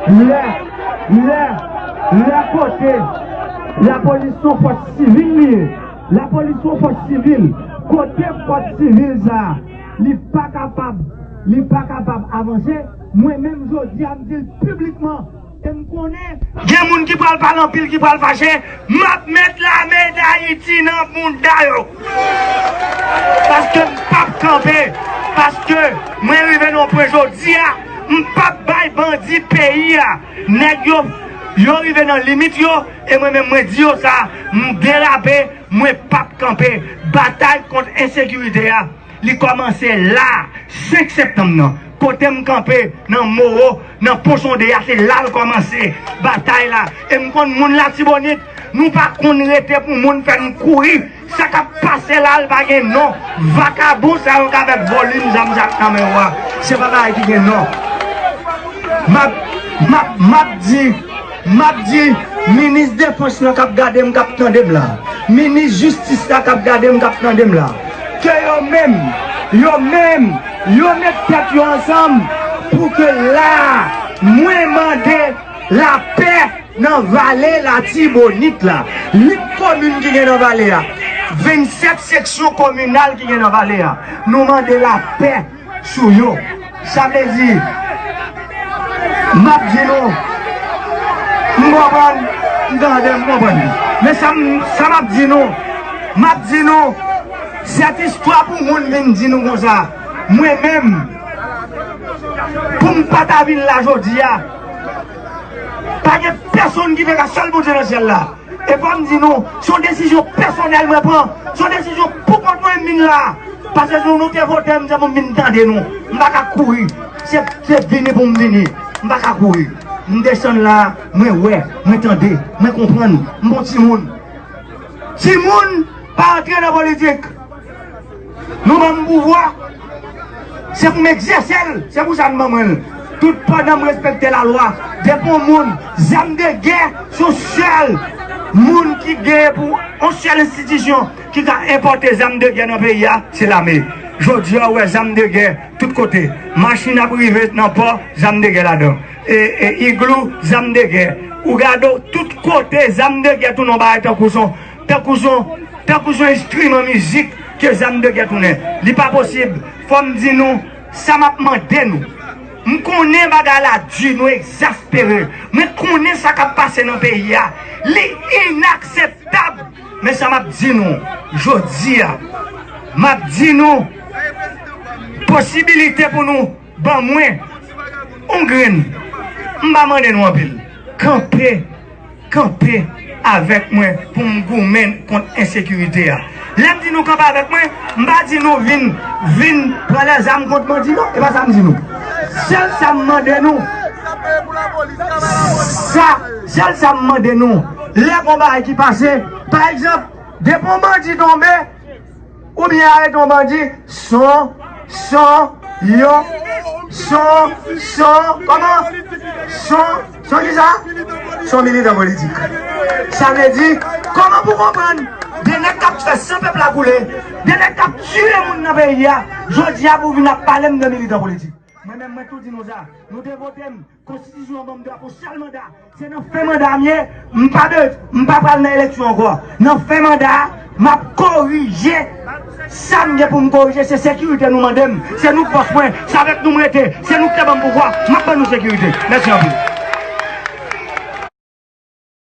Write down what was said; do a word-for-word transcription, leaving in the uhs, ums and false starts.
Lè, lè, lè kote lapolis se yon fòs sivil li ye, lapolis se yon fòs sivil, kote fòs sivil sa a, li pa kapab, li pa kapab avanse, mwen menm jodi a m di l piblikman, e m konnen gen moun ki pral pale anpil, ki pral fache, m ap met lame Dayiti nan mouda yo. Paske m p ap kanpe. Paske mwen rive nan yon pwen jodi a, m p ap bay bandi peyi a. Nèg yo, yo rive nan limit yo, e mwen menm mwen di yo sa, m derape, mwen p ap kanpe. Batay kont ensekirite a, li kòmanse la, senk septanm nan. Kote m kanpe, nan Moro, nan Pon Sonde a, se la l kòmanse, batay la. E m konn moun Latibonit, nou pa konn rete pou moun fè n kouri. Sa k ap pase la, l pa gen non. Vakabon sa yo k avèk volim zam sa k nan men yo a, se pa bagay ki gen non. M ap, m ap, m ap di, m ap di, minis defans lan k ap gade m, k ap tande m la, minis jistis la k ap gade m, k ap tande m la, ke yo menm, yo menm, yo met tèt yo ansanm pou ke la, mwen mande lapè nan vale Latibonit la. Uit komin ki gen nan vale a, vennsèt seksyon kominal ki gen nan vale a, nou mande lapè sou yo. Sa vle di, m ap di nou, m konprann, m tande, m konprann. Men sa m, sa m ap di nou, m ap di nou, sèt istwa pou moun vin di nou konsa. Mwen menm, pou m pa ta vin la jodi a, pa gen pèsonn ki te ka, sèl Bondye nan syèl la. E fò m di nou, se yon desizyon pèsonèl mwen pran. Se yon desizyon pou kont mwen m vin la. Paske si nou te vote m, se pou m vin tande nou. M pa ka kouri. Se, se vini pou m vini. M pa ka kouri. M desann la, mwen wè, mwen tande, mwen konprann. M bon timoun. Timoun pa antre nan politik. Nou ban m pouvwa, se pou m egzèse l, se pou sa n ban mwen l. Tout pandan m respekte lalwa, depi yon moun, zam de gè, se yon sèl moun ki gen pou yon sèl enstitisyon ki ka enpòte zam de gè nan peyi a, se lame. Jodi a, ou wè zam de gè tout kote. Machin ap rive nan pò, zam de gè ladan. E, e, iglou, zam de gè. Ou gade w, tout kote, zam de gè tounen yon bagay tankou son, tankou son, tankou son enstriman mizik ke zam de gè tounen. Li pa posib. Fò m di nou, sa m ap mande nou. M konnen bagay la di, nou egzaspere. Mwen konnen sa k ap pase nan peyi a. Li inakseptab. Men sa m ap di nou, jodi a, m ap di nou, posibilite pou nou ban mwen yon grenn. M pa mande nou anpil. Kanpe, kanpe avèk mwen pou m goumen kont ensekirite a. Lè m di nou kanpe avèk mwen, m pa di nou vin, vin pran lèzam kont bandi non. E pa sa m di nou. Sèl sa m mande nou, sa, sèl sa m mande nou, lè gon bagay ki pase, pa egzanp, depi yon bandi tonbe, oubyen arete yon bandi, son, son, yo, son, son, kòman? Son, son kisa? Son militan politik. Sa vle di, kòman pou konprann? De nèg k ap fè san pèp la koule, de nèg k ap tiye moun nan peyi a, jodi a pou vin ap pale m de militan politik. Mwen menm, mwen tou di nou sa. Nou te vote m. Konstitisyon an ban m dwa pou sèl manda. Se nan fen manda m ye. M pa be-, m pa pral nan eleksyon ankò. Nan fen manda a, m ap korije sa m gen pou m korije. Se sekirite nou mande m. Se nou k bòs mwen. Se avèk nou m rete. Se nou k te ban m pouvwa. M ap ban nou sekirite. Mèsi anpil.